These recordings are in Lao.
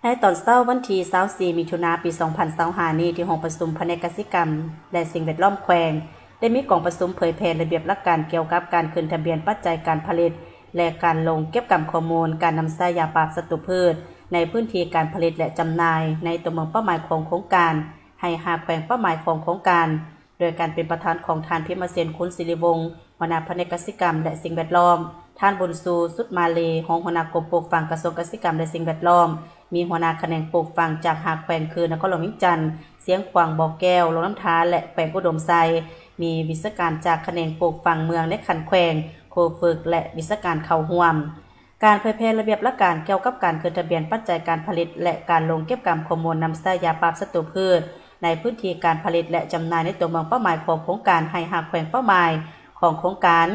ໃນຕອນເຊົ້າວັນທີຊາວສີ່ ມິຖຸນາ ປີສອງພັນຊາວຫ້ານີ້ ທີ່ຫ້ອງປະຊຸມພະແນກກະສິກຳ ແລະ ສິ່ງແວດລ້ອມແຂວງ ໄດ້ມີກອງປະຊຸມເຜີຍແຜ່ລະບຽບຫຼັກການກ່ຽວກັບການຂຶ້ນທະບຽນປັດໄຈການຜະລິດ ແລະ ການລົງເກັບກຳຂໍ້ມູນການນຳໃຊ້ຢາປາບສັດຕູພືດ ໃນພື້ນທີ່ການຜະລິດ ແລະ ຈຳໜ່າຍໃນຕົວເມືອງເປົ້າໝາຍຂອງໂຄງການ ໃຫ້ຫ້າແຂວງເປົ້າໝາຍຂອງໂຄງການ ໂດຍການເປັນປະທານຂອງທ່ານ ພິມມະເຊນ ຄູນສິລິວົງ ຫົວໜ້າພະແນກກະສິກຳ ແລະ ສິ່ງແວດລ້ອມ, ທ່ານ ບຸນຊູ ສຸດມາລີ ຮອງຫົວໜ້າກົມປູກຝັງ ກະຊວງກະສິກຳ ແລະ ສິ່ງແວດລ້ອມ, ມີຫົວໜ້າຂະແໜງປູກຝັງຈາກຫ້າແຂວງຄື ນະຄອນຫຼວງວຽງຈັນ, ຊຽງຂວາງ, ບໍ່ແກ້ວ, ຫຼວງນ້ຳທາ ແລະ ແຂວງອຸດົມໄຊ, ມີວິຊາການຈາກຂະແໜງປູກຝັງເມືອງໃນຂັ້ນແຂວງ, ຄູຝຶກ ແລະ ວິຊາການເຂົ້າຮ່ວມ. ການເຜີຍແຜ່ລະບຽບຫຼັກການກ່ຽວກັບການຂຶ້ນທະບຽນປັດໄຈການຜະລິດ ແລະ ການລົງເກັບກຳຂໍ້ມູນນຳໃຊ້ຢາປາບສັດຕູພືດ ໃນພື້ນທີ່ການຜະລິດ ແລະ ຈຳໜ່າຍໃນຕົວເມືອງເປົ້າໝາຍຂອງໂຄງການ ໃຫ້ຫ້າແຂວງເປົ້າໝາຍຂອງໂຄງການ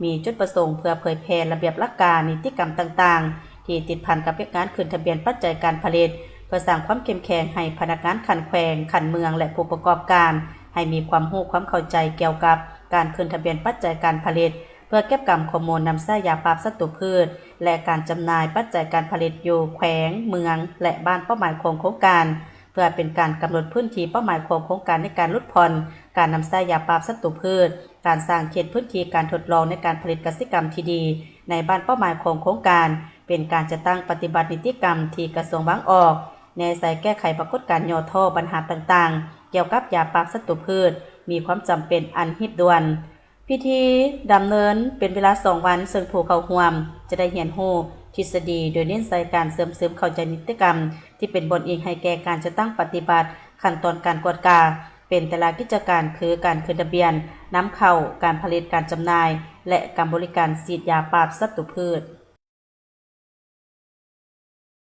ມີຈຸດປະສົງເພື່ອເຜີຍແຜ່ລະບຽບຫຼັກການ, ນິຕິກຳຕ່າງໆ ທີ່ຕິດພັນກັບວຽກງານຂຶ້ນທະບຽນປັດໄຈການຜະລິດ ເພື່ອສ້າງຄວາມເຂັ້ມແຂງໃຫ້ພະນັກງານຂັ້ນແຂວງ, ຂັ້ນເມືອງ ແລະ ຜູ້ປະກອບການ ໃຫ້ມີຄວາມຮູ້ຄວາມເຂົ້າໃຈກ່ຽວກັບການຂຶ້ນທະບຽນປັດໄຈການຜະລິດ ເພື່ອເກັບກຳຂໍ້ມູນນຳໃຊ້ຢາປາບສັດຕູພືດ ແລະ ການຈຳໜ່າຍປັດໄຈການຜະລິດຢູ່ແຂວງ, ເມືອງ ແລະ ບ້ານເປົ້າໝາຍຂອງໂຄງການ ເພື່ອເປັນການກຳນົດພື້ນທີ່ເປົ້າໝາຍຂອງໂຄງການໃນການຫຼຸດຜ່ອນການນຳໃຊ້ຢາປາບສັດຕູພືດ, ການສ້າງເຂດພື້ນທີ່ການທົດລອງໃນການຜະລິດກະສິກຳທີ່ດີໃນບ້ານເປົ້າໝາຍຂອງໂຄງການ, ເປັນການຈັດຕັ້ງປະຕິບັດນິຕິກຳທີ່ກະຊວງວາງອອກ, ແນໃສ່ແກ້ໄຂປາກົດການຫຍໍ້ທໍ້ບັນຫາຕ່າງໆ ກ່ຽວກັບຢາປາບສັດຕູພືດ ມີຄວາມຈຳເປັນອັນຮີບດ່ວນ. ພິທີດຳເນີນເປັນເວລາສອງວັນ, ເຊິ່ງຜູ້ເຂົ້າຮ່ວມຈະໄດ້ຮຽນຮູ້ທິດສະດີ ໂດຍເນັ້ນໃສ່ການເຊື່ອມຊຶມເຂົ້າໃຈນິຕິກຳ ທີ່ເປັນບ່ອນອີງໃຫ້ແກ່ການຈັດຕັ້ງປະຕິບັດ, ຂັ້ນຕອນການກວດກາ ເປັນແຕ່ລະກິດຈະການ ຄື ການຂຶ້ນທະບຽນນຳເຂົ້າ, ການຜະລິດ, ການຈຳໜ່າຍ ແລະ ການບໍລິການສີດຢາປາບສັດຕູພືດ.